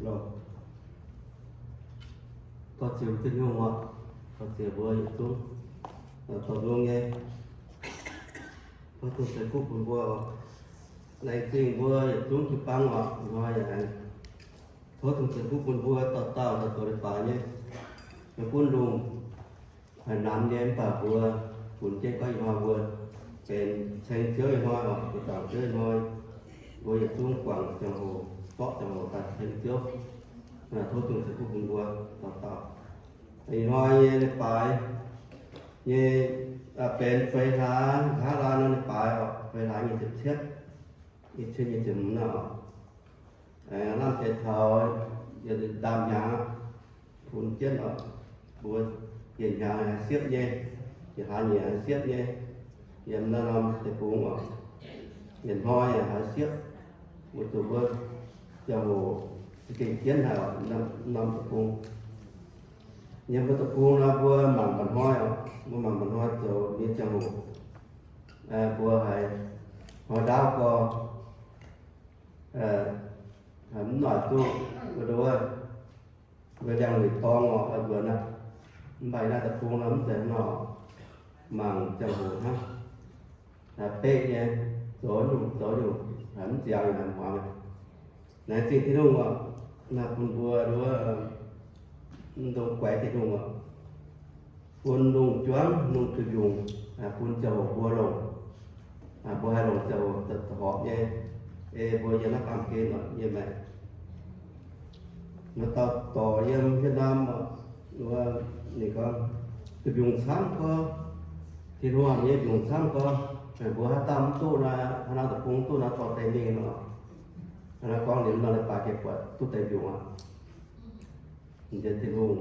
Lorqc. Dorh ziex mbuo Tin-Hungh oc, dorh ziex mbuo yietc zungv, dorh nzung nyei, dorh dongh ceix fuqv bun mbuo oc. Laengz zingh mbuo yietc zungv jiu-baang oc, hnoi yaac tov dongh ceix fuqv bun mbuo dauh dauh daaih zoux leiz-baaix nyei, meih gunv lungh haaix namx nyei mv baac mbuo funx jienv gorngv ih hnoi mbuo benx ceng Ziouv ih hnoi oc, mbuo zaangc Ziouv ih hnoi, mbuo yietc zungv guangc ziangh hoc, zorqv ziangh hoc daaih ceng Ziouv. Tov dongh ceix fuqv bun mbuo dauh dauh. Ih hnoi nyei leiz-baaix nyei, benx feix hlaax, hlaax laaix nor leiz-baaix oc, feix hlaax nyei ziepc cietv, nyei cietv nyei ziepc hmz nor oc. Lamh deix taux yietc ndaamv hnyangx aqv, bun jienv oc. Mbuo yietc hnyangx haiz siepv nyei, yietc hlaax nyeic haiz siepv nyei, yiem naaiv norm deic-bung oc. Yietc hnoi yaac haiz siepv, weic zuqc mbuo ziangh hoc za'gengh jienv haic oc, norm deic-bung. Yiem mbuo deic-bung nor mbuo mangc mba'hnoi oc, mbuo mangc mba'hnoi zoux nyei ziangh hoc, mbuo haiz hnoi ndaauv gorx, haiz mv noic duqv, mbuo nduov, mbuo liangx-luic dorng oc, oix nzuonx aqv. Mv baac naaiv deic-bung nor mv zeiz hnangv nor, mangc ziangh hoc hnangv. Haiz beqv nyei, zoux nyungc zoux nyungc, haiz mv ziangx haiz muangx. Laengz zingh Tin-Hungh oc, naaiv bun mbuo nduov, mv dungx guaix Tin-Hungh oc. Bun lungh juangv, lungh duih mbiungc, bun ziangh hoc mbuo longc, mbuo haih longc ziangh hoc horpc nyei, ei mbuo yiem naaiv baamh gen oc, yiem maengc. Maaih dauh dorc yiem Yietc Naamh oc, ninh gorngv, duih mbiungc camv gorx, Tin-Hungh nyei mbiungc camv gorx, mbuo haaix dauh mv duqv naaiv, haaix norm deic-bung duqv naaiv dorh deix mingh nor, haaix nor gorngv liuz nor, leiz-baaix gengh buatc duqv deix mbiungc aqv. Nziex Tin-Hungh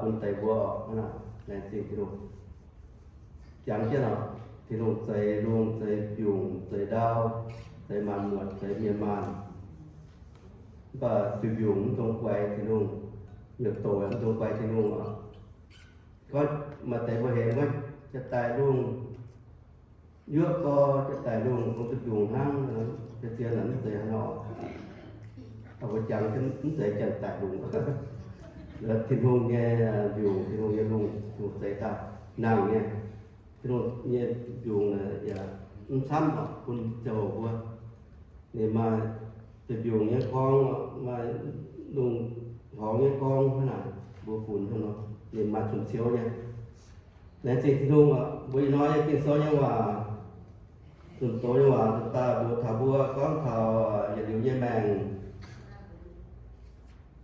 bun deix mbuo oc, hnangv naaic laengz zingh Tin-Hungh. Jangx jienv oc, Tin-Hungh zeix lungh, zeix mbiungc, zeix ndau, zeix maanc muotc, zeix mienh maanh. Mv baac duih mbiungc mv dungx guaix Tin-Hungh, mbiungc doc mv dungx guaix Tin-Hungh oc. Gorngv maaih deix mbuo hemx gorngv jiex daaih lungh yuoqv gorx, jiex daaih lungh bun duih mbiungc hnangv, jiex zien naaic mv zeiz haaix nor. Mbuo jangx mv zeiz janx-daic lungh. Tin-Hungh nyei mbiungc, Tin-Hungh nyei lungh, Tin-Hungh zeix daaih nangh nyei. Tin-Hungh nyei mbiungc yaac mv camv oc, bun ziangh hoc mbuo. Ninh maaih duih mbiungc nyei gorngv, maaih lungh horngz nyei gorngv hnangv naaic, mbuo funx hnangv nor, ninh maaih cun ciouv nyei. Laengz zingh Tin-Hungh oc, mbuo ih hnoi nyei Ging-Sou nyei waac, zunh doz nyei waac daaih mbuox taux mbuo gorngv taux yietc liuz nyei maengc.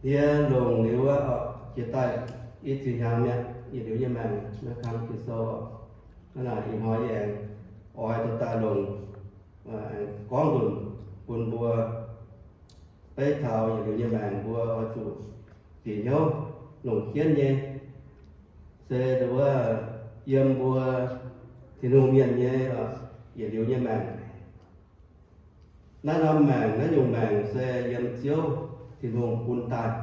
Yie longc liuz aqv, jiex daaih i zinh hnyangx mi'aqv, yietc liuz nyei maengc naaiv kang Ging-Sou. Hnangv naaic ih hnoi yie aengx oix dorh daaih longc, aengx gorngv nzunc bun mbuo beiv taux yietc liuz nyei maengc mbuo oix zuqc bieqc hnyouv longc jienv nyei. Se nduov yiem mbuo Tin-Hungh mienh nyei yietc liuz nyei maengc. Naaiv norm maengc, naaiv nyungc maengc se yiem Ziouv Tin-Hungh bun daaih,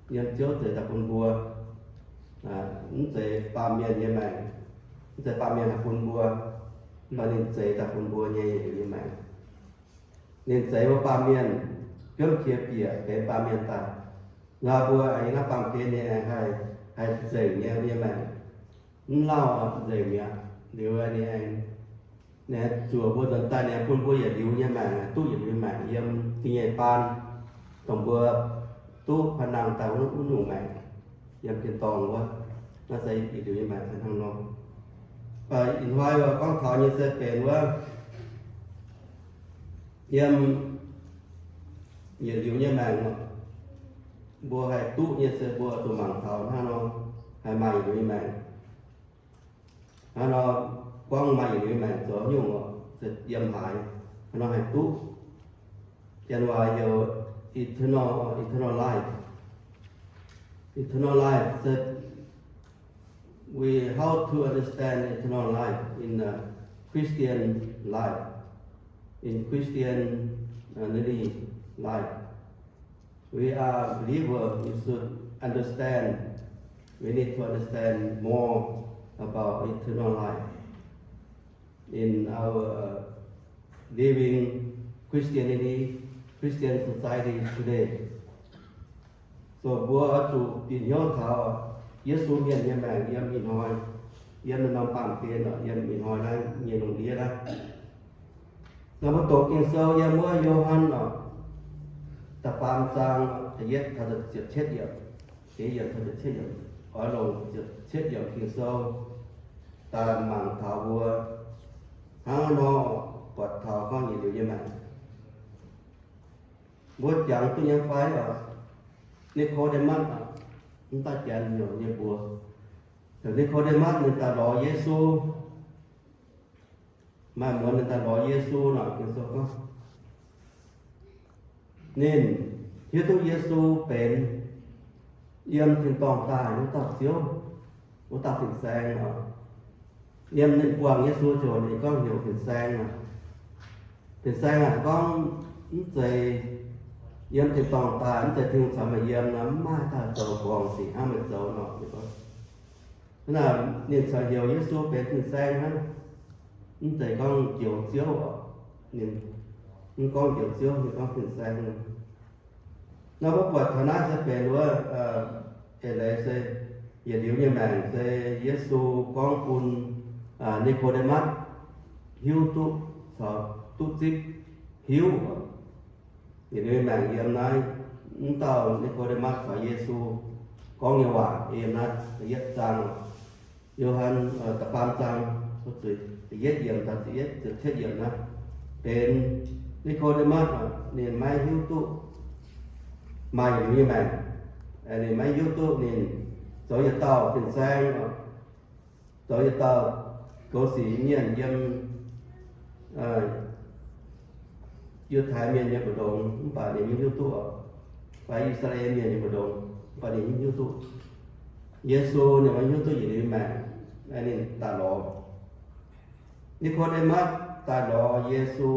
yiem Ziouv zeix daaih bun mbuo. Mv zeiz baamh mienh nyei maengc, mv zeiz baamh mienh haih bun mbuo, mv baac ninh zeix daaih bun mbuo nyei yietc liuz nyei maengc. Ninh zeix mbuo baamh mienh, biomv qiex bieqc benx baamh mienh daaih. Nor mbuo aengx yiem naaiv baamh gen ninh aengx haih, haih nzengc nyei mbuo nyei maengc. Mv lauh nzengc mi'aqv. Liuz ninh aengx, ninh aengx zuoqc mbuo nzuonx daaih, ninh aengx bun mbuo yietc liuz nyei maengc, duqv yietc liuz nyei maengc yiem da'nyeic baan, dongh mbuo duqv paan nangh daaih wuov nyungc maengc yiem tin-dorngh wuov. Naaiv se yietc liuz nyei maengc se hnangv nor. Mv baac ih hnoi gorngv taux nyei se benx wuov, yiem yietc liuz nyei maengc, mbuo haih duqv nyei se mbuo zuqc mangc taux hnangv nor, haih maaih yietc liuz nyei maengc. Hnangv nor, gorngv maaih yietc liuz nyei maengc zoux nyungc oc, se yiem haaix, hnangv nor haih duqv. Janx waac heuc eternal, eternal life. Eternal life se we, how to understand eternal life in a Christian life, in Christianity life. We are believer, we should understand, we need to understand more about eternal life in our living Christianity, Christian society today. Dongh mbuo oix zuqc bieqc hnyouv taux Yesu mienh nyei maengc yiem ih hnoi, yiem norm-norm baamh gen, yiem ih hnoi naaiv nyei lungh ndiev naaiv. Naaiv mbuo doqc Ging-Sou yiem wuov Yo^han oc, da'faam zaang da'yietv taux ziepc cietv yiemc, da'yietv taux ziepc cietv yiemc, oix longc ziepc cietv yiemc Ging-Sou daaih mangc taux mbuo hnangv nor buatc taux gorngv yietc liuz nyei maengc. Mbuo jangx duqv nyei fai oc? Ni^ko^nde^matv oc, mv daaih janx heuc nyei mbuox. Ni^ko^nde^matv ninh daaih lorz Yesu. Maaih muonz ninh daaih lorz Yesu nor, Ging-Sou gorngv ninh hiuv duqv Yesu benx yiem tin-dorngh daaih wuov dauh Ziouv, wuov dauh fin-saeng oc. Yiem ninh buangh Yesu ziouc ninh gorngv heuc fin-saeng oc. Fin-saeng aah, gorngv mv zeiz yiem tin-dorngh daaih, mv zeiz Tin-Hungh caux meih yiem nor, mv maaih daaih zoux mbuangz sic hnangv meih zoux nor. Hnangv naaic ninh caux heuc Yesu benx fin-saeng hnangv, mv zeiz gorngv njoux Ziouv oc. Ninh mv gorngv njoux Ziouv, ninh gorngv fin-saeng. Nor mbuo buatc taux naaiv se benx wuov, eix leiz se yietc liuz nyei maengc se Yesu gorngv bun Ni^ko^nde^matv hiuv duqv caux duqv zipv hiuv. Yietc liuz nyei maengc yiem naaiv, mv dauh Ni^ko^nde^matv caux Yesu gorngv nyei waac yiem naaiv da'yietv zaang, Yo^han da'faam zaang, da'yietv yiemc taux da'cietv yiemc naaiv, benx Ni^ko^nde^matv ninh maiv hiuv duqv maaih yietc liuz nyei maengc. Ninh maiv hiuv duqv ninh zoux yietc dauh fin-saeng, zoux yietc dauh goux sic mienh yiem Yiutai mienh nyei mbu'ndongx, mv baac ninh maiv hiuv duqv oc. Fai I^saa^laa^en mienh nyei mbu'ndongx, mv baac ninh maiv hiuv duqv. Yesu ninh maiv hiuv duqv yietc liuz maengc, ninh daaih lorz. Ni^ko^nde^matv daaih lorz Yesu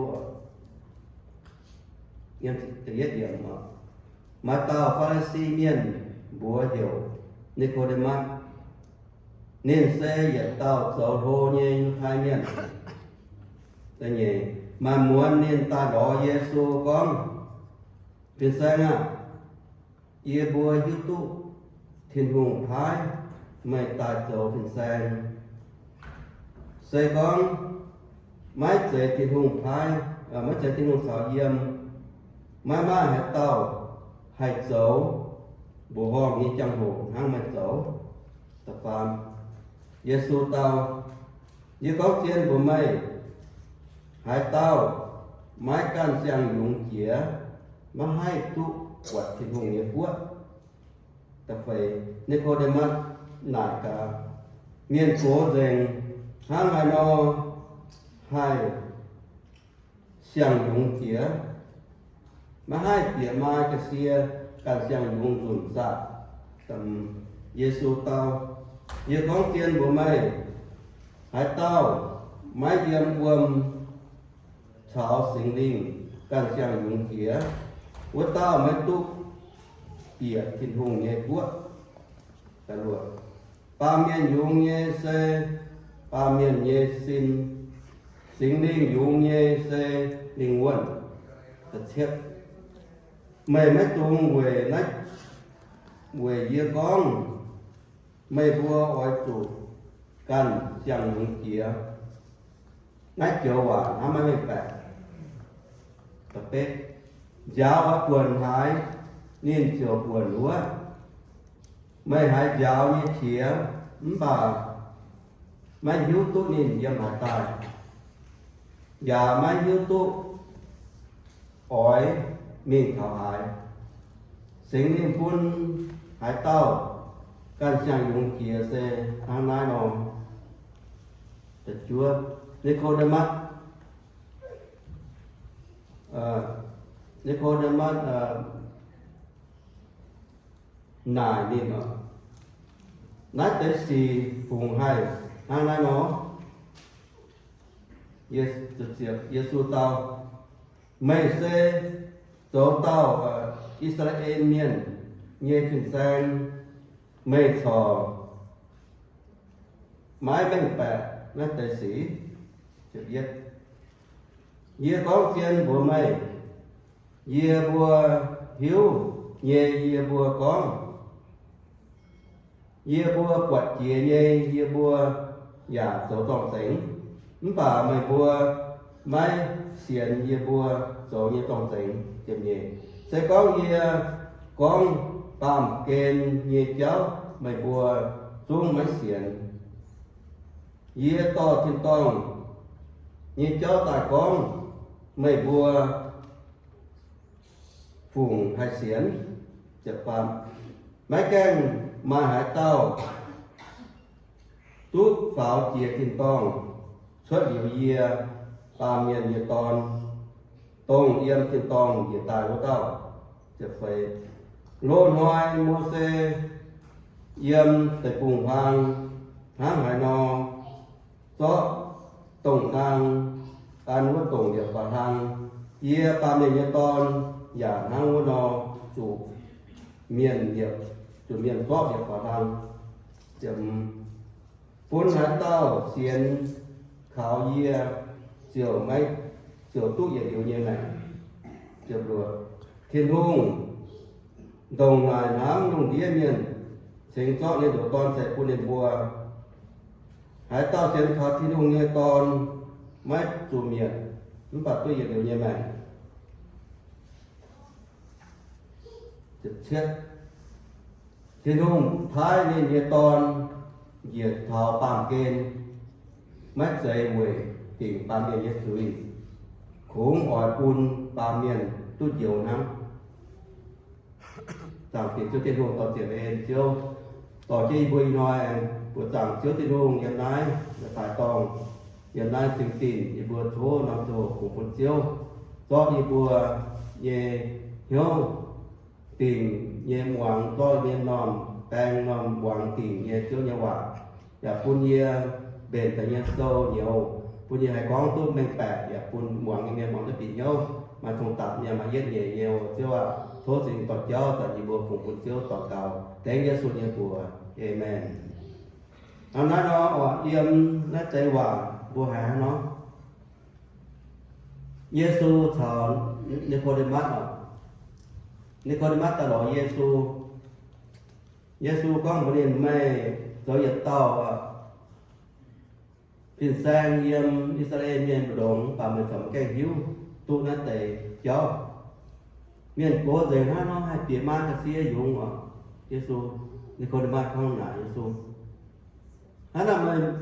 yiem da'yietv yiemc oc. Maaih dauh Faa^li^si mienh mbuox heuc Ni^ko^nde^matv. Ninh se yietc dauh zoux hlo nyei Yiutai mienh. Maaih muonz ninh daaih lorz Yesu gorngv, Fin-Saeng aah! Yie mbuo hiuv duqv Tin-Hungh paaiv meih daaih zoux fin-saeng. Se gorngv maiv zeiz Tin-Hungh paaiv, maiv zeiz Tin-Hungh caux yiem, maiv maaih haaix dauh haih zoux mbuoqc horngh nyei jangx-hoc hnangv meih zoux. Yesu dau, Yie gorngv zien mbuox meih, haaix dauh maiv ganh siang-yungz jiex, maiv haih duqv buatc Tin-Hungh nyei guoqv. Ni^ko^nde^matv naaic gaax, Mienh gox nzengc hnangv haaix nor haih siang-yungz jiex? Maiv haih bieqc maa ga'sie ganh siang-yungz nzunc saah? Yesu dau, Yie gorngv zien mbuox meih, haaix dauh maiv yiem wuom caux Singx Lingh ganh siang-yungz jiex, wuov dauh maiv duqv bieqc Tin-Hungh nyei guoqv. Baamh mienh yungz nyei se baamh mienh nyei sin, Singx Lingh yungz nyei se lingh wuonh. Meih maiv dungx weic naaiv, weic yie gorngv, Meih mbuo oix zuqc ganh siang-yungz jiex, naaiv joux waac hnangv maiv mengh baeqc. Njaaux oix buonc haaix, ninh ziouc buonc wuov. Meih haiz njaaux nyei qiex mv baac maiv hiuv duqv ninh yiem haaix daaih, yaac maiv hiuv duqv oix mingh taux haaix. Singx Lingh bun haaix dauh ganh siang-yungz jiex se hnangv naaiv nor. Ni^ko^nde^matv, Ni^ko^nde^matv naaic ninh, Naaiv deix sic fungc haih hnangv naaiv nor? Yesu dau, Meih se zoux dauh I^saa^laa^en Mienh nyei fin-saeng, meih corc maiv mengh baeqc naaiv deix sic. Yie gorngv zien mbuox meih, yie mbuo hiuv nyei yie mbuo gorngv, Yie mbuo buatc jiex nyei, yie mbuo yaac zoux zorng-zengx, mv baac meih mbuo maiv sienx yie mbuo zoux nyei zorng-zengx. Ziepc nyeic, se gorngv yie gorngv baamh gen nyei jauv, meih mbuo zungv maiv sienx. Yie dorh tin-dorngh nyei jauv daaih gorngv, meih mbuo fungc haih sienx? Maiv gaengh maaih haaix dauh duqv faaux jiex tin-dorngh cuotv liuz yie, Baamh Mienh nyei Dorn, dongh yiem tin-dorngh njiec daaih wuov dauh. Loz-hnoi Mose yiem deic-bung-huaang hnangv haaix nor zorqv dongh naang an wuov dongh liepc faaux hlang, yie, Baamh Mienh nyei Dorn, yaac hnangv wuov nor zuqc mienh liepc, zuqc mienh zorqv liepc faaux hlang. Bun haaix dauh sienx kaux yie ziouc maiv, ziouc duqv yietc liuz nyei maengc. Tin-Hungh ndongc naaic hnamv lungh ndiev mienh, cingx zorqv ninh ndoqc Dorn ceix bun ninh mbuo. Haaix dauh sienx kaux Tin-Hungh nyei Dorn maiv zuqc mietc, mv baac duqv yietc liuz nyei maengc. Tin-Hungh paaiv ninh nyei Dorn njiec taux baamh gen, maiv zeiz weic dingc baamh mienh nyei zuiz, kungx oix bun baamh mienh duqv njoux hnangv. Zaangc Diex Ziouv Tin-Hungh, dorh ziepc en Ziouv, dorh jienv yie mbuo ih hnoi aengx buoqc zaangc Ziouv Tin-Hungh yiem naaiv daaih dorngh, yiem naaiv singx dinc yie mbuo coqv norm ziangh hoc kungx bun Ziouv zorqv yie mbuo nyei hnyouv dingc nyei muangx, zorqv mienh norm baeng norm muangx dingc nyei Ziouv nyei waac, yaac bun yie mbenc daaih nyei sou nyouz, bun yie haih gorngv duqv mengh baeqc, yaac bun muangx nyei mienh muangx duqv bieqc hnyouv, maaih cong-dapc nyei, maaih yietv nyeic nyei. O Ziouv aah, tov Singx Lingh dorh jauv zanc yie mbuo fungx bun Ziouv daux gaux dengv Yesu nyei mbuox. Aamen. Hnangv naaiv nor oc, yiem naaiv deix waac mbuo haiz hnangv nor, Yesu caux Ni^ko^nde^matv oc. Ni^ko^nde^matv daaih lorz Yesu. Yesu gorngv mbuox ninh, meih zoux yietc dauh fin-saeng yiem I^saa^laa^en Mienh mbu'ndongx, mv baac meih corc maiv gaengh hiuv duqv naaiv deix jauv. Mienh gox nzengc hnangv nor haih bieqc maa ga'sie yungz oc. Yesu, Ni^ko^nde^matv gorngv naaic Yesu, hnangv naaic meih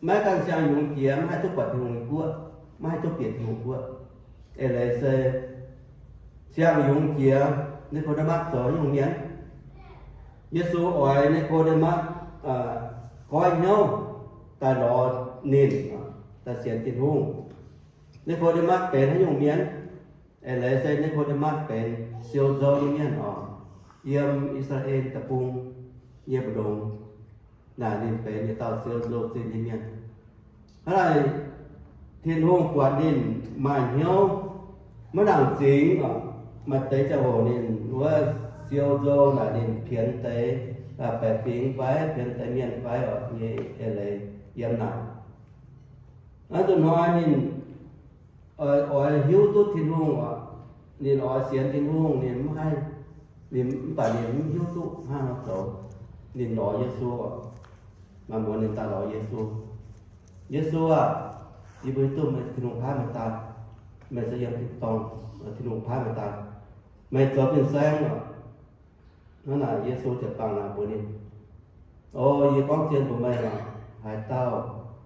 maiv ganh siang-yungz jiex, maiv haih duqv buatc Tin-Hungh nyei guoqv, maiv haih duqv bieqc Tin-Hungh guoqv. Eix leiz se siang-yungz jiex, Ni^ko^nde^matv zoux haaix nyungc mienh? Yesu oix Ni^ko^nde^matv goiv hnyouv daaih lorz ninh, daaih sienx Tin-Hungh. Ni^ko^nde^matv benx haaix nyungc mienh? Eix leiz se Ni^ko^nde^matv benx siou nzou nyei mienh oc. Yiem I^saa^laa^en Deic-Bung nyei mbu'ndongx naaic ninh benx yietc dauh siou nzou zinh nyei mienh. Hnangv naaic, Tin-Hungh buatc ninh maaih hnyouv maiv nangc zingx oc. Maaih deix ziangh hoc ninh wuov siou nzou naaic ninh pienx deix baeqc fingx fai pienx deix mienh fai oc nyei eix leiz yiem naaic. Hnangv zuqc hnoi ninh oix hiuv duqv Tin-Hungh oc. Ninh oix sienx Tin-Hungh, ninh mv haih, ninh mv baac ninh mv hiuv duqv hnangv haaix nor zoux. Ninh lorz Yesu oc. Maaih muonz ninh daaih lorz Yesu, Yesu aah, yie mbuo hiuv duqv meih, Tin-Hungh paaiv meih daaih. Meih se yiem tin-dorngh, Tin-Hungh paaiv meih daaih. Meih zoux fin-saeng oc. Hnangv naaic Yesu ziouc bangc naaic mbuox ninh, O, yie gorngv zien mbuox meih oc, haaix dauh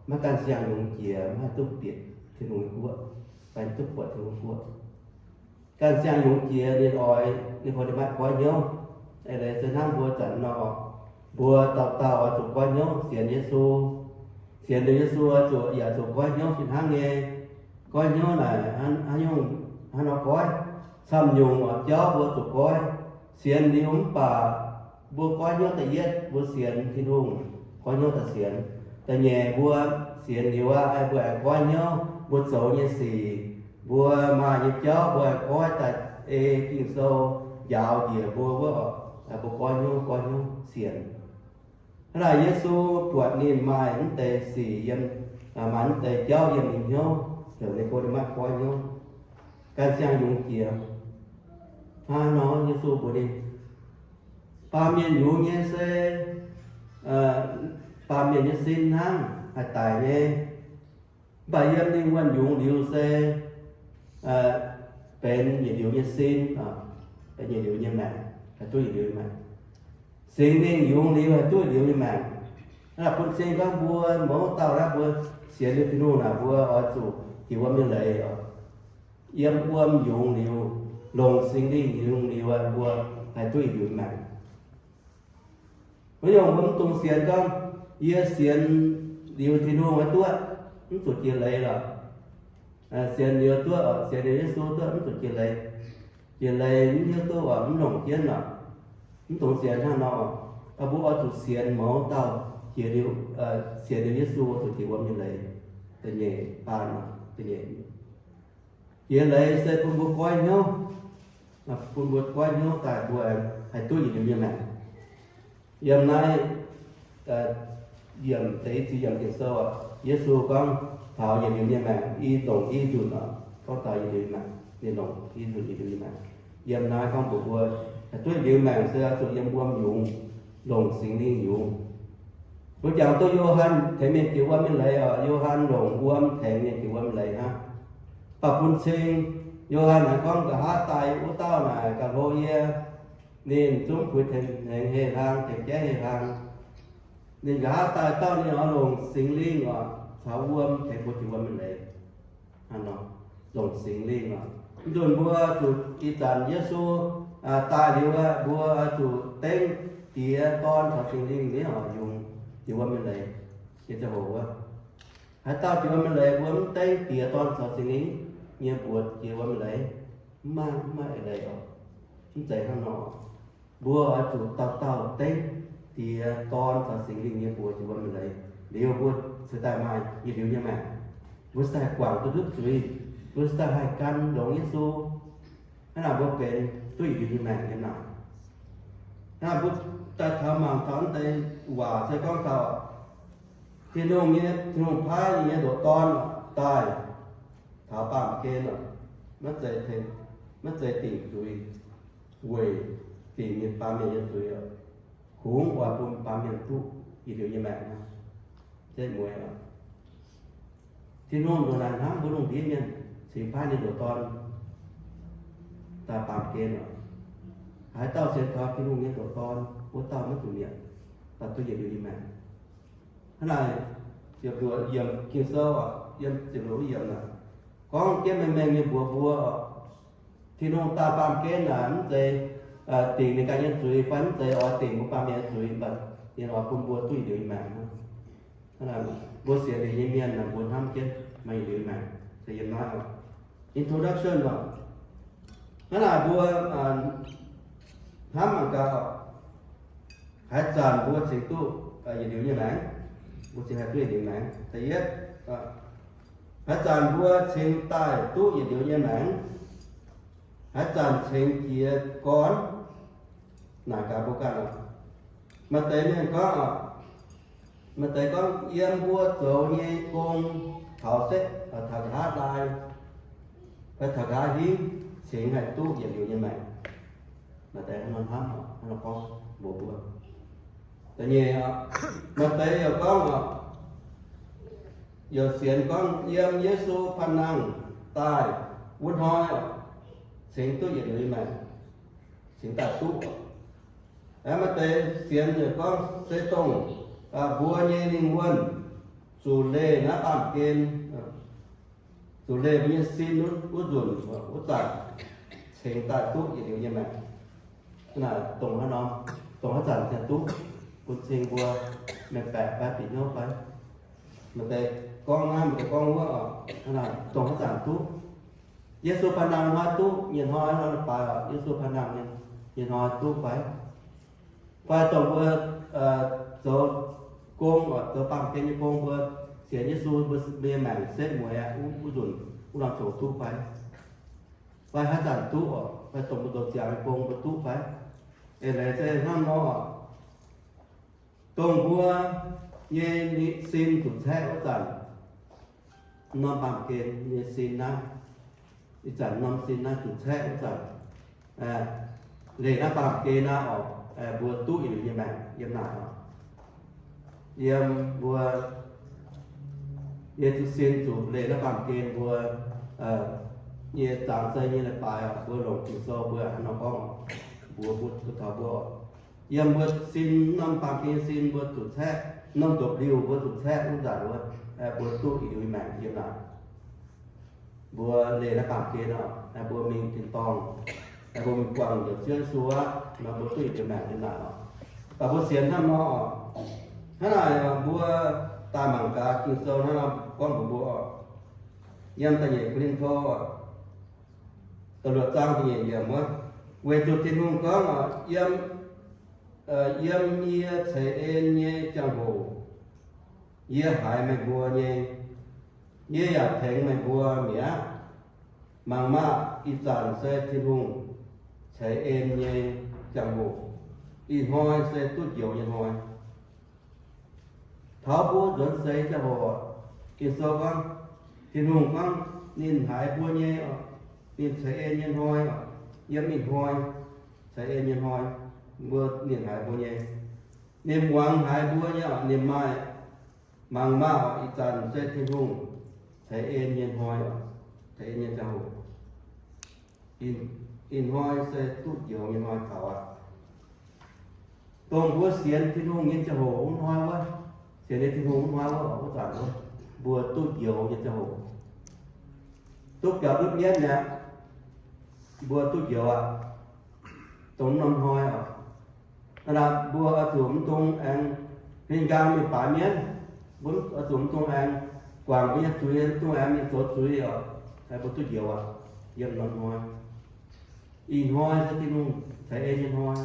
maiv ganh siang-yungz jiex, maiv haih duqv bieqc Tin-Hungh nyei guoqv, fai duqv buatc Tin-Hungh guoqv. Ganh siang-yungz jiex ninh oix Ni^ko^nde^matv goiv hnyouv. Eix leiz se hnangv mbuo zanc nor, mbuo dauh dauh oix zuqc goiv hnyouv sienx Yesu. Sienx liuz Yesu zuqc, yaac zuqc goiv hnyouv fih hnangv nyei. Goiv hnyouv naaic haaix nyungc, haaix nor goiv? Camv nyungc oix jauv mbuo zuqc goiv. Sienx liuz mv baac mbuo goiv hnyouv da'yietv mbuo sienx Tin-Hungh, goiv hnyouv daaih sienx. Da'nyeic mbuo sienx liuz aqv, mbuo aengx goiv hnyouv mbuo zoux nyei sic, mbuo maaih nyei jauv mbuo aengx goiv daaih ei Ging-Sou njaaux njiec mbuo wuov, mbuo goiv hnyouv, goiv hnyouv sienx. Hnangv naaic Yesu buatc ninh maaih mv deix sic yiem, maaih mv deix jauv yiem ninh hnyouv, heuc Ni^ko^nde^matv goiv hnyouv, ganh siang-yungz jiex. Hnangv nor Yesu mbuox ninh, baamh mienh yungz nyei se baamh mienh nyei sin hnangv, haih daic nyei. Mv baac yiem ninh wuonh yungz liuz se benx yietc liuz nyei sin, benx yietc liuz nyei maengc, haih duqv yietc liuz nyei maengc. Singx Lingh yungz liuz haih duqv yietc liuz nyei maengc. Naaiv bun cing gorngv mbuo mouz dauh naaiv mbuo sienx liuz Tin-Hungh naaic, mbuo oix zuqc jiex wuom nyei leiz oc. Yiem wuom yungz liuz, longc Singx Lingh yungz liuz, mbuo haih duqv yietc liuz maengc. Wuov nyungc mbuo mv dungx sienx gorngv, yie sienx liuz Tin-Hungh duqv, mv zuqc jiex leiz lorqc. Sienx liuz duqv, sienx liuz Yesu duqv, mv zuqc jiex leiz. Jiex leiz mv hiuv duqv, mv longc jienv lorqc. Mv dungx sienx hnangv nor. Mbuo oix zuqc sienx mouz dauh jiex liuz, sienx liuz Yesu zuqc jiex wuom nyei leiz. Da'nyeic baan, da'nyeic jiex leiz se bun mbuo goiv hnyouv, bun mbuo goiv hnyouv daaih mbuo haih duqv yietc liuz nyei maengc. Yiem naaiv yiemc deix ziex yiemc Ging-Sou, Yesu gorngv taux yietc liuz nyei maengc, i longc i nzunc oc. Gorngv taux yietc liuz nyei maengc, ninh longc i nzunc yietc liuz nyei maengc. Yiem naaiv gorngv mbuox mbuo, haih duqv yietc liuz maengc se zuqc yiem wuom yungz, longc Singx Lingh yungz. Mbuo jangx duqv Yo^han tengx mienh jiex wuom nyei leiz oc. Yo^han longc wuom tengx mienh jiex wuom nyei leiz hnangv. Mv baac bun cing, Yo^han naaic gorngv, nqa'haav daaih wuov dauh naaic gauh hlo yie. Ninh zungv puix tengx hnyangx hei hlang, tengx jaiv hei hlang. Ninh nqa'haav daaih dauh ninh oix longc Singx Lingh oc, caux wuom tengx mbuo jiex wuom nyei leiz. Hnangv nor, longc Singx Lingh oc. Mv nzunc mbuo zuqc ih zanc Yesu daaih liuz aqv, mbuo zuqc dengv Diex, Dorn caux Singx Lingh nyei oc yungz jiex wuom nyei leiz. Nyei ziangh hoc wuov, haaix dauh jiex wuom nyei leiz mbuo mv dengv Diex, Dorn caux Singx Lingh nyei mbuox jiex wuom nyei leiz, mv maaih, mv maaih eix leiz oc. Mv zeiz hnangv nor. Mbuo oix zuqc dauh dauh dengv Diex, Dorn caux Singx Lingh nyei mbuox jiex wuom nyei leiz, liuz mbuo cingx daaih maaih yietc liuz nyei maengc. Mbuo cingx daaih guangc duqv ndutv zuiz. Mbuo cingx daaih haih gan longx Yesu. Hnangv naaic mbuo benx duqv yietc liuz nyei maengc nyei naaic. Hnangv naaic mbuo daaih taux mangc taux naaiv deix waac se gorngv taux Tin-Hungh nyei, Tin-Hungh paaiv ninh nyei ndoqc Dorn daaih taux baamh gen oc, maiv zeiz, maiv zeiz dingc zuiz, weic dingc ninh baamh mienh nyei zuiz oc. Kungx oix bun baamh mienh duqv yietc liuz nyei maengc hnangv. Setv mueiz oc. Tin-Hungh ndongc naaic hnamv mbuo lungh ndiev mienh, cingx paaiv ninh ndoqc Dorn daaih baamh gen oc. Haaix dauh sienx taux Tin-Hungh nyei ndoqc Dorn, wuov dauh maiv zuqc mietc, daaih duqv yietc liuz nyei maengc. Hnangv naaic, ziepc luoqc yiemc Ging-Sou oc, yiem ziepc luoqc yiemc naaic, gorngv jienv mengh mengh nyei mbuox mbuo oc, Tin-Hungh daaih baamh gen naaic mv zeiz dingc ninh ganh nyei zuiz fai mv zeiz oix dingc mbuo baamh mienh nyei zuiz, mv baac ninh oix bun mbuo duqv yietc liuz nyei maengc. Hnangv naaic, mbuo sienx liuz nyei mienh naaic mbuo hnamv jienv maaih yietc liuz maengc. Se yiem naaiv oc. Introduction oc. Hnangv naaic mbuo hnamv mangc gaax oc, haaix zanc mbuo cingx duqv yietc liuz nyei maengc, mbuo cingx haih duqv yietc liuz maengc. Da'yietv, haaix zanc mbuo cingx daaih duqv yietc liuz nyei maengc, haaix zanc cingx jiez gorn, naaic gaax mbuo ganh oc. Maaih deix mienh gorngv oc, maaih deix gorngv yiem mbuo zoux nyei gong taux setv, taux nqa'haav laai fai taux nqa'haav hingv cingx haih duqv yietc liuz nyei maengc. Maaih deix hnangv nor hnamv oc, hnangv nor gorngv mbuox mbuo. Da'nyeic oc, maaih deix yaac gorngv oc, yaac sienx gorngv yiem Yesu panh nangh daaih wuov hnoi oc, cingx duqv yietc liuz nyei maengc, cingx daaih duqv oc. Maaih deix sienx yaac gorngv se dongh mbuo nyei lingh wuonh zuqc leih naaiv baamh gen, zuqc leih mbuo nyei sin wuov nzunc, wuov zanc cingx daaih duqv yietc liuz nyei maengc. Naaic dongh haaix norm, dongh haaix zanc cingx duqv, bun cing mbuo mengh baeqc fai bieqc hnyouv fai. Maaih deix gorngv naaiv, maaih deix gorngv wuov oc. Naaic dongh haaix zanc duqv. Yesu panh nangh hnoi duqv, nyei hnoi nor baaix oc, Yesu panh nangh nyei hnoi duqv fai? Fai dongh mbuo zoux gong oc, zoux baamh gen nyei gong, mbuo sienx Yesu, mbuo nyei maengc setv mueiz aqv, wuov nzunc wuov norm zoux duqv fai? Fai haaix zanc duqv oc? Fai dongh mbuo zoux ziangx nyei gong mbuo duqv fai? Eix leiz se hnangv nor oc, dongh mbuo nyei sin zuqc caeqv wuov zanc, norm baamh gen nyei sin naaiv, ih zanc norm sin naaiv zuqc caeqv wuov zanc, leih naaiv baamh gen naaiv oc, mbuo duqv yietc liuz nyei maengc yiem naaic oc. yiem mbuo nyei zuqc sin zuqc leih naaiv baamh gen mbuo nyei zaangc sei nyei leiz-baaix oc, mbuo longc Ging-Sou mbuo hnangv nor gorngv oc, mbuox mbuo taux mbuo oc. Yiem mbuo sin norm baamh gen sin mbuo zuqc caeqv, norm ndopv-liuh mbuo zuqc caeqv wuov zanc wuov, mbuo duqv i liuz maengc yiem naaic. Mbuo leih naaiv baamh gen oc, mbuo mingh tin-dorngh, mbuo mingh buangh njoux Ziouv Yesu aqv, nor mbuo duqv i liuz maengc yiem naaic oc. Baac mbuo sienx hnangv nor oc. Hnangv naaic mbuo daaih mangc gaax Ging-Sou hnangv nor gorngv mbuox mbuo oc. Yiem da'nyeic Ko^lin^to oc, da'luoqc zaang da'nyeic yiemc wuov, weic zuqc Tin-Hungh gorngv oc, yiem, yiem yie ceix en nyei ziangh hoc, yie haiz meih mbuo nyei, yie yaac tengx meih mbuo mi'aqv. Mangc maah! Ih zanc se Tin-Hungh ceix en nyei ziangh hoc. Ih hnoi se duqv njoux nyei hnoi. Taux mbuo nzuonx seix ziangh hoc, Ging-Sou gorngv, Tin-Hungh gorngv ninh haiz mbuo nyei oc, ninh ceix en nyei hnoi oc, yiem ih hnoi ceix en nyei hnoi, mbuo, ninh haiz mbuo nyei. Ninh muangx haiz mbuo nyei oc, ninh maaih, mangc maah! Ih zanc se Tin-Hungh ceix en nyei hnoi oc, ceix en nyei ziangh hoc. Ih hnoi se duqv njoux nyei hnoi taux aqv. Dongh mbuo sienx Tin-Hungh nyei ziangh hoc wuov hnoi wuov, sienx nyei Tin-Hungh wuov hnoi wuov, wuov zanc wuov, mbuo duqv njoux nyei ziangh hoc, duqv biaux ndutv mienv mi'aqv. Mbuo duqv njoux aqv. Dongh norm hnoi oc, aa, mbuo oix zuqc mv dungx aengx huin nqaang mingh baaix mienv. Mbuo oix zuqc mv dungx aengx guangc mbuo nyei zuiz, mv dungx aengx mingh zoux zuiz oc. Mbuo duqv njoux aqv yiem norm hnoi. Ih hnoi se Tin-Hungh ceix en nyei hnoi,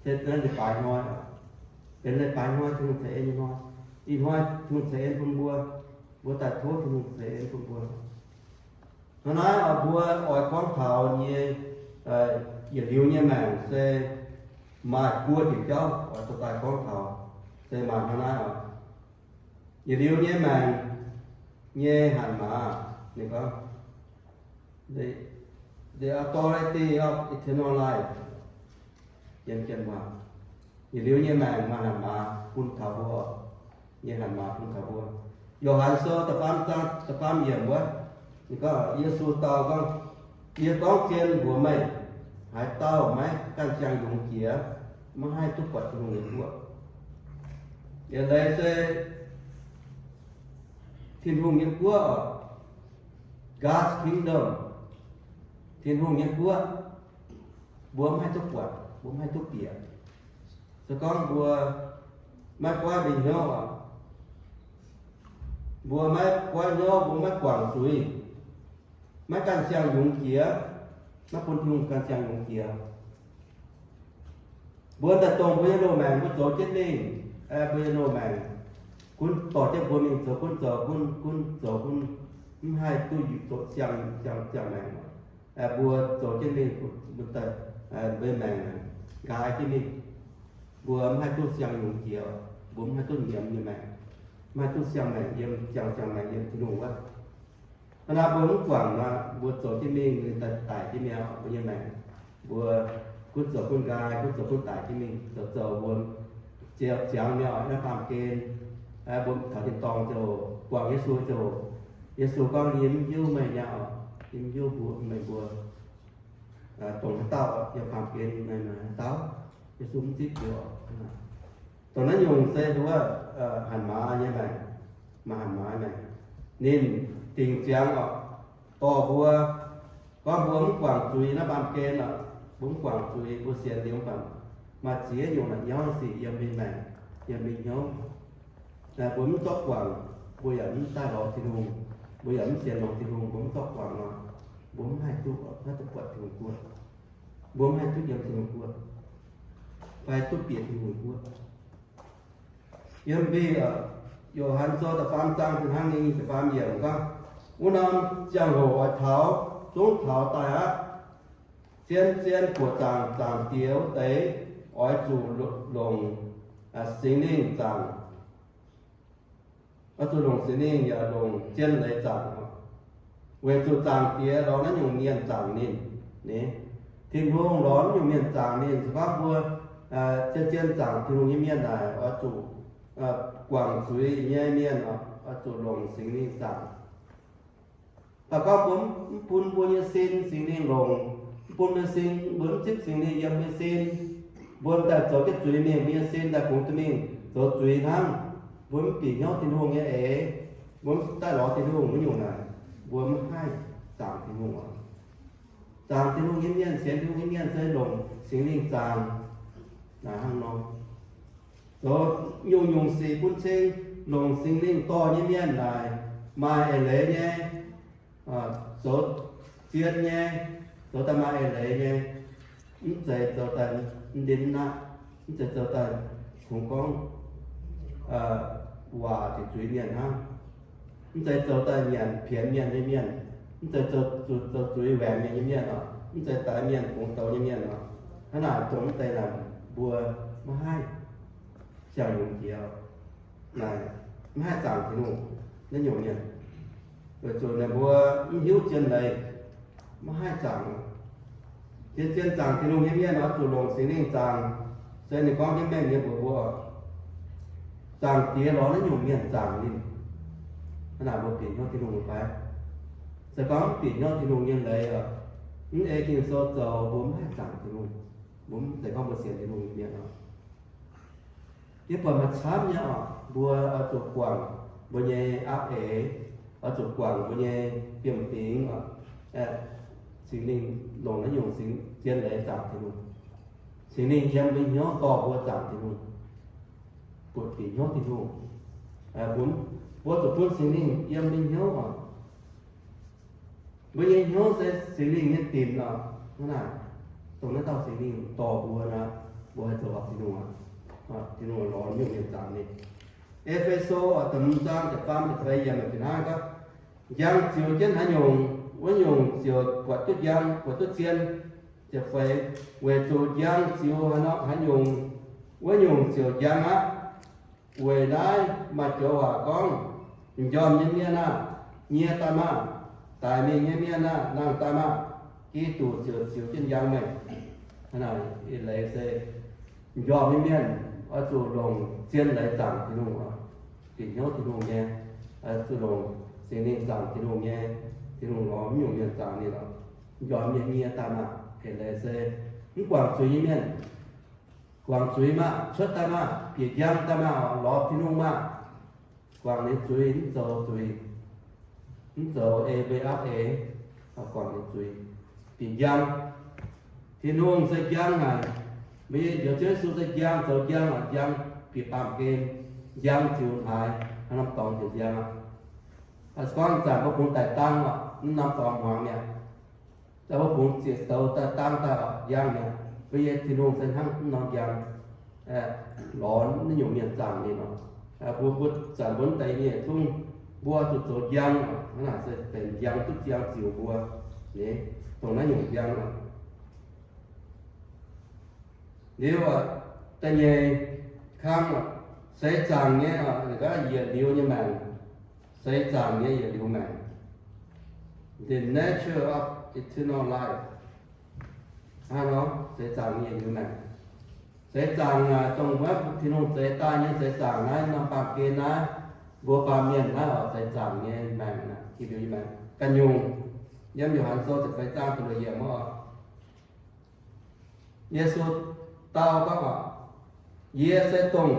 se naaiv leiz-baaix hnoi, benx leiz-baaix hnoi, Tin-Hungh ceix en nyei hnoi. Ih hnoi Tin-Hungh ceix en bun mbuo, mbuo daaih tov Tin-Hungh ceix en bun mbuo. Hnangv naaiv mbuo oix gorngv taux nyei, yietc liuz nyei maengc se maaih buo diuc jauv oix dorh daaih gorngv taux, se maaih hnangv naaiv oc. Yietc liuz nyei maengc nyei hatc maaz, ninh gorngv, the authority of eternal life. Yietc liuz nyei maengc maaih hatc maaz bun taux mbuo, nyei hatc maaz bun taux mbuo. Yo^han Sou da'faam zaang da'faam yiemc wuov, ninh gorngv, Yesu dau gorngv, Yie gorngv zien mbuox meih, haaix dauh maiv ganh siang yungz jiex, maiv haih duqv buatc Tin-Hungh nyei guoqv. Yietc leiz se Tin-Hungh nyei guoqv, God's kingdom, Tin-Hungh nyei guoqv, mbuo mv haih duqv buatc, mbuo mv haih duqv bieqc. Se gorngv mbuo maiv goiv mbuo hnyouv, mbuo maiv goiv hnyouv, mbuo maiv guangc zuiz, maiv ganh siang yungz jiex, maiv bun Tin-Hungh ganh siang yungz jiex. Mbuo daaih dongh mbuo nyei loz-maengc, mbuo zoux jienv mingh, mbuo nyei loz-maengc gunv dorh jienv mbuo mingh zoux gunv zoux gunv, gunv zoux gunv, mv haih duqv zoux siang, siang, siang maengc. Mbuo zoux jienv mingh, mbuo daaih, mbuo maengc nqaai jienv mingh, mbuo mv haih duqv siang yungz jiex, mbuo mv haih duqv nyiemz nyei maengc, mv haih duqv siang maengc yiem, siang, siang maengc yiem Tin-Hungh wuov. Hnangv naaiv mbuo mv guangc nor, mbuo zoux jienv mingh, ninh daaih daic jienv mi'aqv, mbuo nyei maengc. Mbuo gunv zoux gunv nqaai, gunv zoux gunv daic jienv mingh, zoux zoux mbuo ziangx, ziangx mi'aqv, naaiv baamh gen. Mbuo taux tin-dorngh ziouc, guangc Yesu ziouc, Yesu gorngv, Yie mv hiuv meih mi'aqv, yie mv hiuv mbuo, meih mbuo dongh haaix dauh yiem baamh gen, meih haaix dauh. Yesu mv zipv joux. Dongh naaiv nyungc se wuov, hatc maaz nyei maengc, maaih hatc maaz nyei maengc. Ninh dingc ziangx oc, dorh mbuo, gorngv mbuo mv guangc zuiz naaiv baamh gen oc, mbuo mv guangc zuiz, mbuo sienx liuz mv baac maaih ziex nyungc naaic nyauv sic yiem mbuo nyei maengc, yiem mbuo nyei hnyouv. Mbuo mv zorqv guangc, mbuo yaac mv daaih lorz Tin-Hungh, mbuo yaac mv sienx lorz Tin-Hungh, mbuo mv zorqv guangc nor, mbuo mv haih duqv, mv haih duqv buatc Tin-Hungh guoqv. Mbuo mv haih duqv yiem Tin-Hungh guoqv, fai duqv bieqc Tin-Hungh guoqv. Yiem mbuo Yo^han Sou da'faam zaang ziepc hnangv nyei nyic ziepc faam yiemc gorngv, Wuov norm ziangh hoc oix taux, zungv taux daaih aqv. Zien-zien buoqc zaangc Zaangc Diex wuov deix oix zuqc longc Singx Lingh zaangc. Oix zuqc longc Singx Lingh yaac longc zien leiz zaangc. Weic zuqc Zaangc Diex lorz naaiv nyungc mienh zaangc ninh. Tin-Hungh lorz naaiv nyungc mienh zaangc ninh, se gorngv mbuo zien-zien zaangc Tin-Hungh nyei mienh naaic oix zuqc guangc zuiz nyei mienh oix zuqc longc Singx Lingh zaangc. Mv baac gorngv mbuo mv bun mbuo nyei sin Singx Lingh longc, mv bun mbuo sin, mbuo mv zipv Singx Lingh yiem mbuo sin, mbuo daaih zoux jienv zuiz mingh, mbuo nyei sin daaih kungx duqv mingh zoux zuiz hnangv. Mbuo mv bieqc hnyouv Tin-Hungh nyei eix, mbuo mv daaih lorz Tin-Hungh wuov nyungc naaic, mbuo mv haih zaangc Tin-Hungh oc. Zaangc Tin-Hungh nyei mienh, sienx Tin-Hungh nyei mienh se longc Singx Lingh zaangc naaic hnangv nor. Zoux nyungc-nyungc sic bun cing longc Singx Lingh dorh nyei mienh naaic maaih eix leiz nyei, zoux zien nyei, zoux daaih maaih eix leiz nyei, mv zeiz zoux daaih mv ndin aqv, mv zeiz zoux daaih kungx gorngv waac ziqc zuiz mienh hnangv, mv zeiz zoux daaih nyanc pienx mienh nyei mienh, mv zeiz zoux zuiz waengc mienh nyei mienh oc, mv zeiz daix mienh bungx douz nyei mienh oc. Hnangv naaic dongh mv deix naaic mbuo maiv haih siang-yungz jiex, maiv haih zaangc Tin-Hungh naaiv nyungc mienh, weic zuqc ninh mbuo mv hiuv zien leiz, maiv haih zaangc. Zien-zien zaangc Tin-Hungh nyei mienh oix zuqc longc Singx Lingh zaangc. Se ninh gorngv jienv mengh nyei mbuox mbuo, Zaangc Diex lorz naaiv nyungc mienh zaangc ninh. Hnangv naaic mbuo bieqc hnyouv Tin-Hungh fai? Se gorngv mv bieqc hnyouv Tin-Hungh nyei leiz, mv ei Ging-Sou zoux, mbuo mv haih zaangc Tin-Hungh. Mbuo mv zeiz gorngv mbuo sienx Tin-Hungh nyei mienh oc. Yie buatc maaih camv nyei oc, mbuo oix zuqc guangc mbuo nyei aapv eix, oix zuqc guangc mbuo nyei fiem-fingx oc, Singx Lingh longc naaiv nyungc zien leiz zaangc Tin-Hungh. Singx Lingh yiem mbuo hnyouv dorh mbuo zaangc Tin-Hungh, butv bieqc hnyouv Tin-Hungh. Mbuo zuqc bun Singx Lingh yiem mbuo hnyouv oc. Mbuo nyei hnyouv se Singx Lingh nyei dinc oc. Hnangv naaic, dongh naaiv dauh Singx Lingh dorh mbuo nor, mbuo haih zoux horpc Tin-Hungh, Tin-Hungh lorz nyungc mienh zaangc ninh. E^fe^so da'hmz zaang da'faam da'feix yiemc fih hnangv gorngv, Njang ziux jienv haaix nyungc, wuov nyungc ziouc buatc duqv njang, buatc duqv zien. Ziepc feix, weic zuqc njang ziux haaix nyungc, wuov nyungc ziouc njang aqv. Weic naaiv maaih joux waac gorngv, M'njormh nyei mienh aah! Nyie daaih maah! Daic mingh nyei mienh aah! Nangh daaih maah! Giduc ziouc ziux jienv njang meih. Hnangv naaic eix leiz se m'njormh nyei mienh oix zuqc longc zien leiz zaangc Tin-Hungh oc. Bieqc hnyouv Tin-Hungh nyei, zuqc longc Singx Lingh zaangc Tin-Hungh nyei. Tin-Hungh lorz mv nyungc mienh zaangc ninh oc. M'njormh nyei nyie daaih maah! Eix leiz se mv guangc zuiz nyei mienh, guangc zuiz maah! Cuotv daaih maah! Bieqc njang daaih maah! Lorz Tin-Hungh maah! Guangc ninh zuiz, mv zoux zuiz, mv zoux ei mbuo aapv eix, guangc ninh zuiz, bieqc njang. Tin-Hungh se njang haic. Mbuo nyei Ziouv Yesu se njang, zoux njang oc, njang bieqc baamh gen, njang ziux haaix, haaix norm dorngx ziouc njang aqv. Aa, se gorngv zanc mbuo bungx daaih dangh oc, mv norm dorngx muangx mi'aqv. Zanc mbuo bungx ziepc douz daaih dangh daaih oc, njang mi'aqv. Mbuo nyei Tin-Hungh se hnangv mv norm njang, lorz naaiv nyungc mienh zaangc ninh oc. Mbuo, mbuo zanc mbuo deix mienh zungv, mbuo zuqc zoux njang oc. Hnangv naaic se benx njang duqv njang ziux mbuo, dongh naaiv nyungc njang oc. Liuz, da'nyeic kang, seix zaangc nyei, yietc liuz nyei maengc. Seix zaangc nyei yietc liuz maengc. The nature of eternal life. Hnangv nor, seix zaangc nyei yietc liuz maengc. Seix zaangc naaic dongh wuov Tin-Hungh zeix daaih nyei seix zaangc naaiv, norm baamh gen naaiv, mbuo baamh mienh naaiv oc, seix zaangc nyei maengc naaic, yietc liuz nyei maengc ganh nyungc. Yiem Yo^han Sou ziepc feix zaang da'luoqc yiemc oc. Yesu dau gorngv oc, Yie se dongh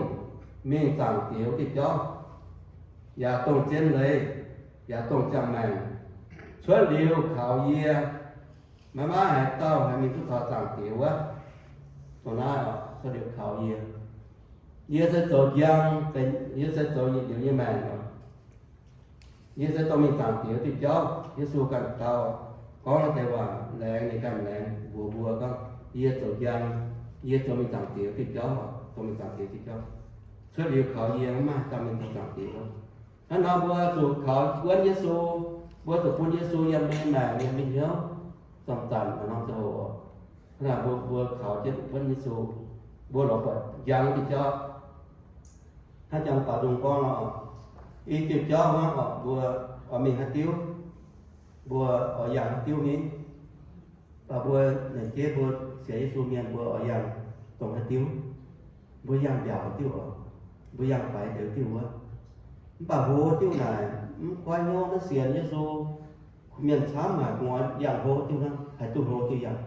mingh Zaangc Diex wuov diuh jauv, yaac dongh zien leiz, yaac dongh ziangh maengc. Cuotv liuz kaux yie, maiv maaih haaix dauh haih mingh duqv taux Zaangc Diex wuov. Dongh naaiv oc, cuotv liuz kaux yie. Yie se zoux njang, yie se zoux yietc liuz nyei maengc oc. Yie se dongh mingh Zaangc Diex wuov diuh jauv. Yesu ganh dau, gorngv deix waac laengz, ninh ganh laengz mbuox mbuo gorngv, Yie zoux njang, yie zoux mingh Zaangc Diex wuov diuh jauv, dongh mingh Zaangc Diex diuh jauv. Cuotv liuz kaux yie, maiv maaih dauh mingh taux Zaangc Diex wuov. Hnangv nor mbuo zuqc kaux wuonv Yesu, mbuo zuqc bun Yesu yiem mbuo nyei maengc, yiem mbuo hnyouv, zorng zanc maaih norm ziangh hoc. Hnangv naaic mbuo, mbuo kaux jienv wuonv Yesu, mbuo lorz buatc njang wuov diuh jauv. Hnangv jangx baaux nzung gorngv nor, i diuh jauv hnangv oc, mbuo oix mingh haaix diuv, mbuo oix yangh haaix diuv mingh? Mv baac mbuo naaic jeiv mbuo sienx Yesu mienh mbuo oix yangh dongh haaix diuv? Mbuo yangh mbiaauc diuv oc. Mbuo yangh faix deix diuh wuov. Mv baac hlo diuh naaic mv goiv hnyouv, maiv sienx Yesu, mienh camv haic, mbuo yangh hlo diuh hnangv, haih duqv hlo diuh yangh.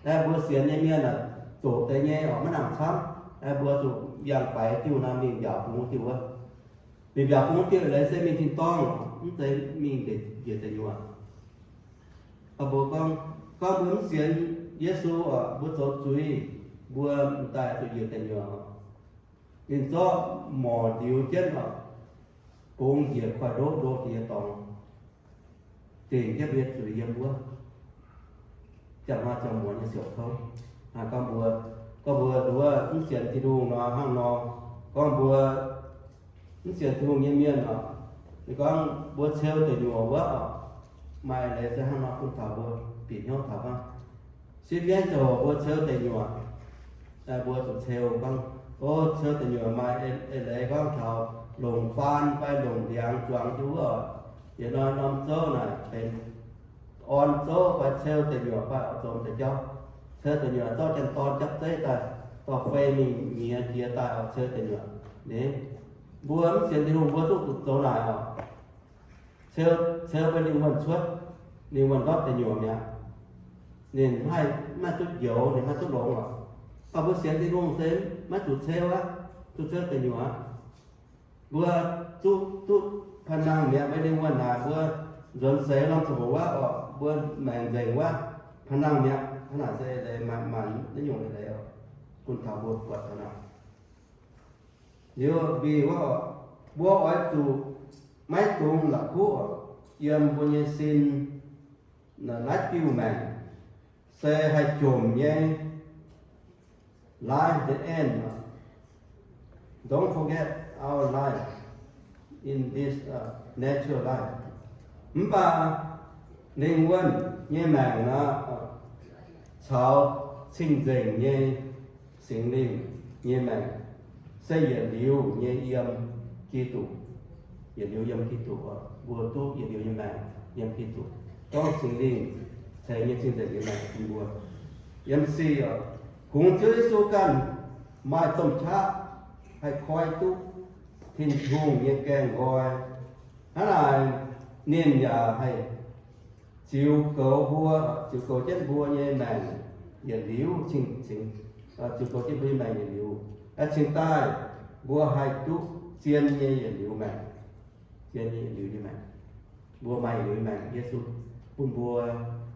Aeqv, mbuo sienx nyei mienh aah, zoqc deix nyei oc, maiv nangc camv. Aeqv, mbuo zuqc yangh faix diuh naaiv, mingh mbiaauc bung diuh wuov. Mingh mbiaauc bung diuh leiz se mingh tin-dorngh, mv zeiz mingh njiec deic nyuoqc. Mbuo gorngv, gorngv mbuo mv sienx Yesu oc, mbuo zoux zuiz, mbuo m'daaih zuqc njiec deic nyuoqc. Ninh zorqv morc ndiux jienv oc, bungx njiec koiv-ndoqv ndo diex dorngx, dingc jienv mbuo nyei zuiz yiem wuov. Ziangh hnoi ziangh muonz nyei siouc kouv. Gorngv mbuo, gorngv mbuo nduov mv sienx Tin-Hungh nor hnangv nor, gorngv mbuo mv sienx Tin-Hungh nyei mienh oc, ninh gorngv mbuo ceu deic nyuoqc wuov oc, maaih leiz se hnangv nor bun taux mbuo bieqc hnyouv taux hnangv. Sipv jienv ziangh hoc mbuo ceu deic nyuoqc, mbuo zuqc ceu gorngv, o, ceu deic nyuoqc maaih eix leiz gorngv taux longc faan fai longc ndiangx zuangx jienv wuov oc. Yietc norm norm zouv naaic benx orn zouv fai ceu deic nyuoqc fai oix zomx deix jauv. Ceu deic nyuoqc zorqv janx-dorn japv zeiv daaih, dorh fei mingh nyiex jiex daaih oix ceu deic nyuoqc. Ninh, mbuo mv sienx Tin-Hungh mbuo zungv zuqc zoux naaic oc. Ceu, ceu mbuo ninh wuonh cuotv, ninh wuonh ndortv deic nyuoqc mi'aqv. Ninh mv haih, mv haih duqv njoux, ninh mv haih duqv longx oc. Mv baac mbuo sienx Tin-Hungh se maiv zuqc ceu aqv, zuqc ceu deic nyuoqc aqv. Mbuo zuqc duqv panh nangh mi'aqv. Weic ninh wuonh naaic mbuo nzuonx seix norm ziangh hoc wuov oc, mbuo maengc nzengc wuov, panh nangh mi'aqv. Hnangv naaic se maaih, maaih naaiv nyungc eix leiz oc, bun taux mbuo buatc taux naaic. Liuz mbi wuov oc, mbuo oix zuqc maiv dungx la'kuqv oc, yiem mbuo nyei sin naaiv diuh maengc se haih jomc nyei. Life the end. Don't forget our life in this, uh, natural life. Mv baac lingh wuonh nyei maengc nor, caux cing-nzengc nyei Singx Lingh nyei maengc se yietc liuz nyei yiem Giduc. Yietc liuz yiem Giduc, mbuo duqv yietc liuz nyei maengc yiem Giduc. Gorngv Singx Lingh ceix nyei cing-nzengc nyei maengc bun mbuo. Yiem sic oc, kungx Ziouv Yesu ganh maaih domh qaqv haih koi duqv Tin-Hungh nyei gaeng nqoi. Hnangv naaic, ninh yaac haih ziux goux mbuo, ziux goux jienv mbuo nyei maengc yietc liuz cing-cingx, ziux goux jienv mbuo nyei maengc yietc liuz, cingx daaih mbuo haih duqv zien nyei yietc liuz maengc. Zien nyei yietc liuz nyei maengc. Mbuo maaih yietc liuz nyei maengc, Yesu bun mbuo.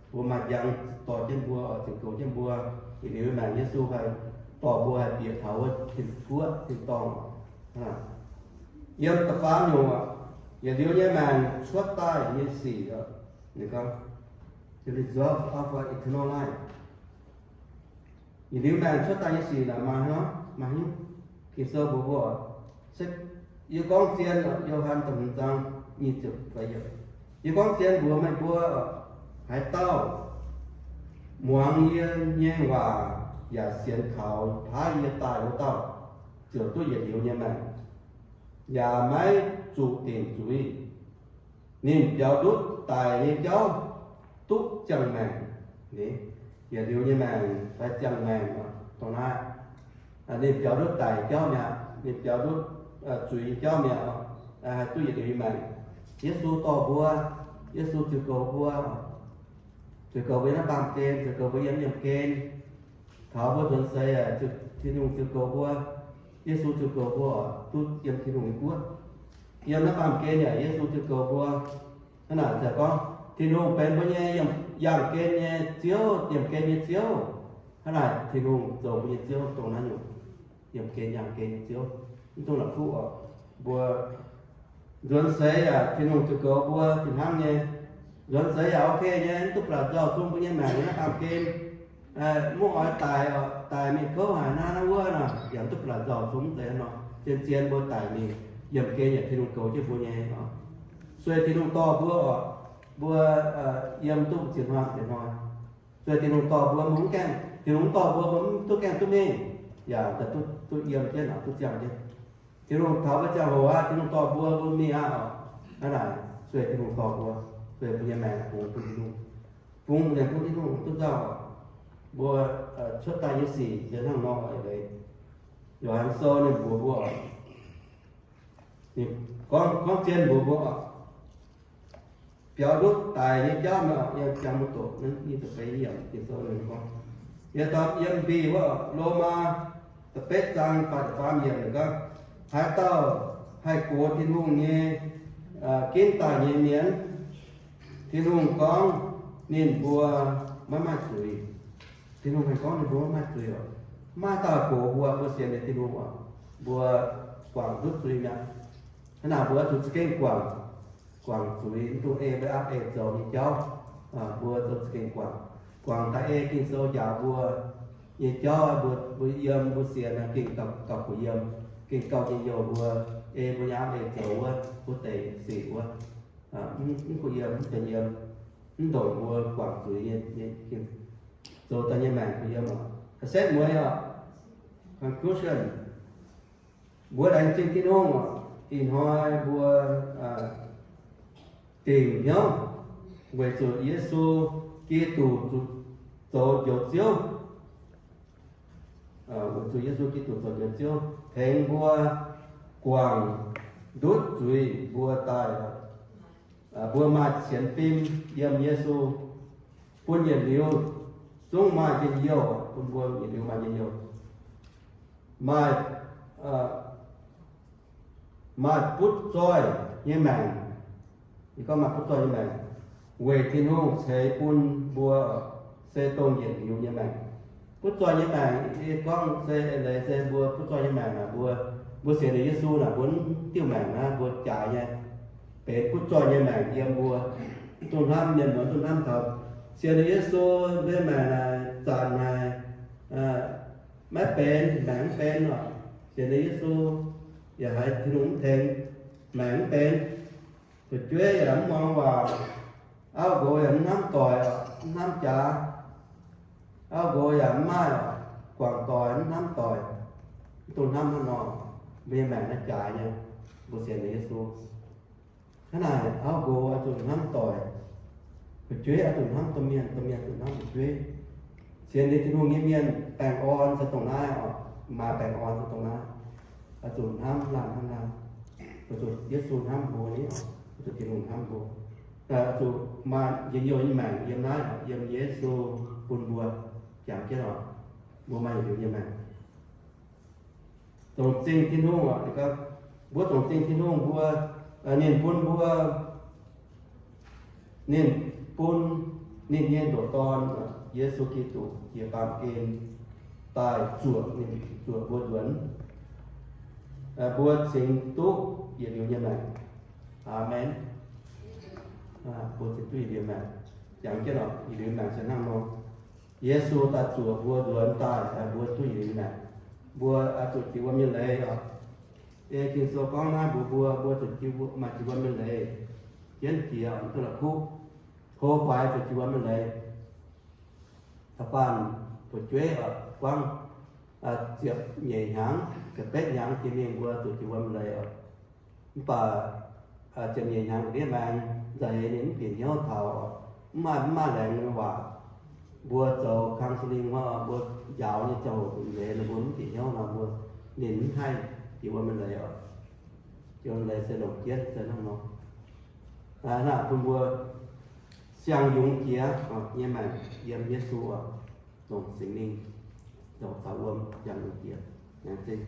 Mbuo maaih njang dorh jienv mbuo, ziux goux jienv mbuo. Yietc liuz nyei maengc Yesu haih dorh mbuo haih bieqc taux wuov tin-guoqv tin-dorngh. Yiem da'faam nyungc, yietc liuz nyei maengc cuotv daaih nyei sic, ninh gorngv, the result of eternal life. Yietc liuz maengc cuotv daaih nyei sic naaic maaih hnangv, maaih hnyouv. Ging-Sou mbuox mbuo, se yie gorngv zien, Yo^han da'hmz zaang nyic ziepc feix yiemc, yie gorngv zien mbuox meih mbuo, haaix dauh muangx yie nyei waac yaac sienx kaux paaiv yie daaih wuov dauh, ziouc duqv yietc liuz nyei maengc, yaac maiv zuqc dingc zuiz. Ninh biaux ndutv daic nyei jauv duqv ziangh maengc. Yietc liuz nyei maengc fai ziangh maengc dongh naaiv, ninh biaux ndutv daic jauv mi'aqv, ninh biaux ndutv zuiz nyei jauv mi'aqv, haih duqv yietc liuz nyei maengc. Yesu dorh mbuo, Yesu ziux goux mbuo, ziux goux mbuo yiem naaiv baamh gen, ziux goux mbuo yiem yiemh gen. Taux mbuo nzuonx seix, Tin-Hungh ziux goux mbuo, Yesu ziux goux mbuo duqv yiem Tin-Hungh nyei guoqv. Yiem naaiv baamh gen yaac Yesu ziux goux mbuo. Hnangv naaic ziouc gorngv Tin-Hungh benx mbuo nyei yiem, yaangh gen nyei Ziouv, yiemh gen nyei Ziouv. Hnangv naaic Tin-Hungh zoux mbuo nyei Ziouv dongh naaiv nyungc, yiemh gen yaangh gen nyei Ziouv. Mv dungx la'kuqv oc. Mbuo nzuonx seix yaac Tin-Hungh ziux goux mbuo fih hnangv nyei. Nzuonx seix yaac ok nyei, mv duqv ba'laqc nzauh zong mbuo nyei maengc yiem naaiv baamh gen. Mv oix daic, daic mingh kouv haic naaiv naaiv wuov nor, yaac mv duqv ba'laqc nzauh zong, mv zeiz hnangv nor. Zien-zien mbuo daic mingh, yiemh gen yaac Tin-Hungh goux jienv mbuo nyei. Sueih Tin-Hungh dorh mbuo oc, mbuo yiem duqv ziex hnoi ziex hnoi. Sueih Tin-Hungh dorh mbuo, mbuo mv gaengh, Tin-Hungh mv dorh mbuo, mbuo mv duqv gaengh duqv mingh, yaac duqv, duqv yiem jienv, duqv ziangh jienv. Tin-Hungh taux mbuo ziangh hoc aqv, Tin-Hungh dorh mbuo, mbuo mingh aqv oc. Hnangv naaic, sueih Tin-Hungh dorh mbuo, sueih mbuo nyei maengc bungx bun Tin-Hungh, bungx maengc bun Tin-Hungh duqv nzauh oc. Mbuo cuotv daaih nyei sic se hnangv nor oc. Leiz Yo^han Sou ninh mbuox mbuo oc, Gorngv, gorngv zien mbuox mbuo oc, biaux ndutv daic nyei jauv maiv oc, yiem jangx mbuo doqc, yiem da'betv yiemc Ging-Sou gorngv, yiem mbih wuov Lomaa da'betv zaang faah da'faam yiemc gorngv, haaix dauh haih gox Tin-Hungh nyei ginv daaih nyei mienh, Tin-Hungh gorngv ninh mbuo maiv maaih zuiz. Tin-Hungh haih gorngv ninh mbuo maiv maaih zuiz oc. Maiv maaih dauh gox mbuo, mbuo sienx liuz Tin-Hungh oc, mbuo guangc ndutv zuiz mi'aqv. Hnangv naaic mbuo oix zuqc za'gengh guangc, guangc zuiz, mv dungx ei mbuo aapv ei zoux nyei jauv. Mbuo zoux za'gengh guangc, guangc daaih ei Ging-Sou njaaux mbuo nyei jauv, mbuo, mbuo yiem mbuo sienx gengh gauh kuh yiem, gengh gauh njien-youh mbuo, ei mbuo nyei aapv ei zoux wuov, wuov deix sic wuov, mv kuh yiem, mv benx yiem, mv ndongc mbuo guangc zuiz nyei, zoux daaih nyei maengc kuh yiem oc. Setv mueiz oc, conclusion, mbuo laengz zingh Tin-Hungh oc, ih hnoi mbuo dingc hnyouv weic zuqc Yesu Giduc zoux Njoux Ziouv, weic zuqc Yesu Giduc zoux Njoux Ziouv tengx mbuo guangc ndutv zuiz mbuo daaih. Mbuo maaih sienx fim yiem Yesu, bun yietc liuz zungv maaih njien-youh, bun mbuo yietc liuz maaih njien-youh, maaih, maaih butv zoih nyei maengc. Yie gorngv maaih butv zoih nyei maengc weic Tin-Hungh ceix bun mbuo se dongh yietc liuz nyei maengc. Butv zoih nyei maengc, yie gorngv se eix leiz se mbuo butv zoih nyei maengc naaic, mbuo, mbuo sienx liuz Yesu naaic, mbuo mv diuh maengc naaiv, mbuo jaaix nyei, benx butv zoih nyei maengc yiem mbuo. Mv dungx hnamv mienh muonz, mv dungx hnamv taux sienx liuz Yesu, mbuo nyei maengc naaic zanc haic, maiv benx, maengc mv benx oc. Sienx liuz Yesu yaac haiz Tin-Hungh mv tengx, maengc mv benx. Fu'jueiv yaac mv muangx waac, auv nqox yaac mv hnamv doic, mv hnamv jaax, auv nqox yaac mv maaih, guangc doic mv hnamv doic, mv dungx hnamv hnangv nor, mbuo nyei maengc naaiv jaaix nyei. Mbuo sienx liuz Yesu, hnangv naaic auv nqox oix zuqc hnamv doic. Fu'jueiv oix zuqc hnamv domh mienh, domh mienh zuqc hnamv fu'jueiv. Sienx liuz Tin-Hungh nyei mienh baengh orn se dongh naaiv oc, maaih baengh orn se dongh naaiv. Oix zuqc hnamv laanh hnamv laanh, oix zuqc Yesu hnamv mbuo ni oc, oix zuqc Tin-Hungh hnamv mbuo. Oix zuqc maaih njien-youh nyei maengc yiem naaiv oc, yiem Yesu bun mbuo jangx jienv oc, mbuo maaih yietc liuz nyei maengc. Zongc zingh Tin-Hungh oc, mbuo zongc zingh Tin-Hungh mbuo, ninh bun mbuo, ninh bun ninh nyei ndoqc Dorn, Yesu Giduc, jiex baamh gen daaih zuoqc, ninh zuoqc mbuo nzuonx, mbuo cingx duqv yietc liuz nyei maengc. Aamen. Mbuo cingx duqv yietc liuz maengc. Jangx jienv oc, yietc liuz maengc se hnangv nor. Yesu daaih zuoqc mbuo nzuonx daaih, mbuo duqv yietc liuz maengc. Mbuo oix zuqc jiex wuom nyei leiz oc. Ei Ging-Sou gorngv naaiv mbuox mbuo, mbuo zuqc jiex, maaih jiex wuom nyei leiz. Jienv jiex mv duqv la'kuqv. Hlo faix zuqc jiex wuom nyei leiz. Da'faanh fu'jueiv oc, buangv ziepc nyeic hnyangx, ziepc betv hnyangx jiex mingh mbuo zuqc jiex wuom nyei leiz oc. Mv baac ziepc nyeic hnyangx ga'ndiev maengx nzaic ninh mv bieqc hnyouv taux, mv maaih, mv maaih laengz nyei waac. Mbuo zoux counselling wuov, mbuo njaaux nyei ziangh hoc nzeiz ninh mbuo mv bieqc hnyouv nor, mbuo, ninh mv haih jiex wuom nyei leiz oc. Jiex wuom nyei leiz se longc jienv se hnangv nor. Naaiv bun mbuo siang-yungz jiex nyei maengc yiem Yesu oc, longc Singx Lingh longc caux wuom siang-yungz jiex. Laengz zingh.